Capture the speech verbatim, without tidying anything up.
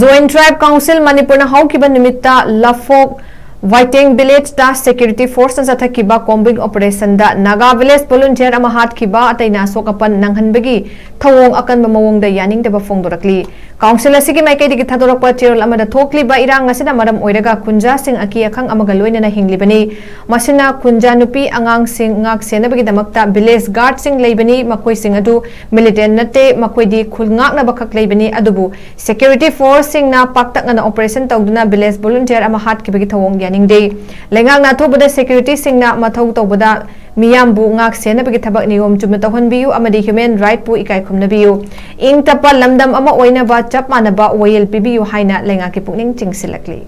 Joint Tribe Council ꯃꯅꯤꯄꯨꯔꯅ ꯍꯧꯈꯤꯕ ꯅꯨꯃꯤꯠꯇ ꯂꯐꯣꯛ ꯋꯥꯏꯇꯦꯡ ꯚꯤꯂꯦꯖꯇ ꯁꯦꯀ꯭ꯌꯨꯔꯤꯇꯤ ꯐꯣꯔꯁꯅ ꯆꯠꯊꯈꯤꯕ ꯀꯣꯝꯕꯤꯡ ꯑꯣꯄꯔꯦꯁꯟꯗ ꯅꯥꯒꯥ ꯚꯤꯂꯦꯖ ꯚꯣꯂꯨꯟꯇꯤꯌꯔ ꯑꯃ ꯍꯥꯠꯈꯤꯕ, ꯑꯇꯩꯅ ꯑꯁꯣꯛ ꯑꯄꯟ ꯅꯪꯍꯟꯕꯒꯤ ꯊꯧꯑꯣꯡ ꯑꯀꯟꯕ ꯃꯑꯣꯡꯗ ꯌꯥꯅꯤꯡꯗꯕ ꯐꯣꯡꯗꯣꯔꯛꯂꯤ꯫ ꯀꯥꯎꯟꯁꯤꯜ ꯑꯁꯤꯒꯤ ꯃꯥꯏꯀꯩꯗꯒꯤ ꯊꯥꯗꯣꯔꯛꯄ ꯆꯦꯔꯣꯜ ꯑꯃꯗ ꯊꯣꯛꯂꯤꯕ ꯏꯔꯥꯡ ꯑꯁꯤꯅ ꯃꯔꯝ ꯑꯣꯏꯔꯒ ꯈꯨꯟꯖꯥꯁꯤꯡ ꯑꯀꯤ ꯑꯈꯪ ꯑꯃꯒ ꯂꯣꯏꯅꯅ ꯍꯤꯡꯂꯤꯕꯅꯤ꯫ ꯃꯁꯤꯅ ꯈꯨꯟꯖꯥ ꯅꯨꯄꯤ ꯑꯉꯥꯡꯁꯤꯡ ꯉꯥꯛ ꯁꯦꯟꯅꯕꯒꯤꯗꯃꯛꯇ ꯚꯤꯂꯦꯖ ꯒꯥꯔꯗꯁꯤꯡ ꯂꯩꯕꯅꯤ꯫ ꯃꯈꯣꯏꯁꯤꯡ ꯑꯗꯨ ꯃꯤꯂꯤꯇꯦꯟ ꯅꯠꯇꯦ, ꯃꯈꯣꯏꯗꯤ ꯈꯨꯜ ꯉꯥꯛꯅꯕ ꯈꯛ ꯂꯩꯕꯅꯤ꯫ ꯑꯗꯨꯕꯨ ꯁꯦꯀ꯭ꯌꯨꯔꯤꯇꯤ ꯐꯣꯔꯁꯁꯤꯡꯅ ꯄꯥꯛꯇꯛꯅꯅ ꯑꯣꯄꯔꯦꯁꯟ ꯇꯧꯗꯨꯅ ꯚꯤꯂꯦꯖ ꯚꯣꯂꯨꯟꯇꯤꯌꯔ ꯑꯃ ꯍꯥꯠꯈꯤꯕꯒꯤ ꯊꯧꯑꯣꯡ ꯌꯥꯅꯤꯡꯗꯦ꯫ ꯂꯩꯉꯥꯛꯅ ꯑꯊꯨꯕꯗ ꯁꯦꯀ꯭ꯌꯨꯔꯤꯇꯤꯁꯤꯡꯅ ꯃꯊꯧ ꯇꯧꯕꯗ ꯃꯤꯌꯥꯝꯕꯨ ꯉꯥꯛ ꯁꯦꯟꯅꯕꯒꯤ ꯊꯕꯛ ꯅꯤꯌꯣꯝ ꯆꯨꯝꯅ ꯇꯧꯍꯟꯕꯤꯌꯨ ꯑꯃꯗꯤ ꯍ꯭ꯌꯨꯃꯦꯟ ꯔꯥꯏꯠꯄꯨ ꯏꯀꯥꯏ ꯈꯨꯝꯅꯕꯤꯌꯨ꯫ ꯏꯪ ꯇꯞꯄ ꯂꯝꯗꯝ ꯑꯃ ꯑꯣꯏꯅꯕ ꯆꯞ ꯃꯥꯟꯅꯕ ꯋꯥꯌꯦꯜ ꯄꯤꯕꯤꯌꯨ ꯍꯥꯏꯅ ꯂꯩꯉꯥꯛꯀꯤ ꯄꯨꯛꯅꯤꯡ ꯆꯤꯡꯁꯤꯜꯂꯛꯂꯤ꯫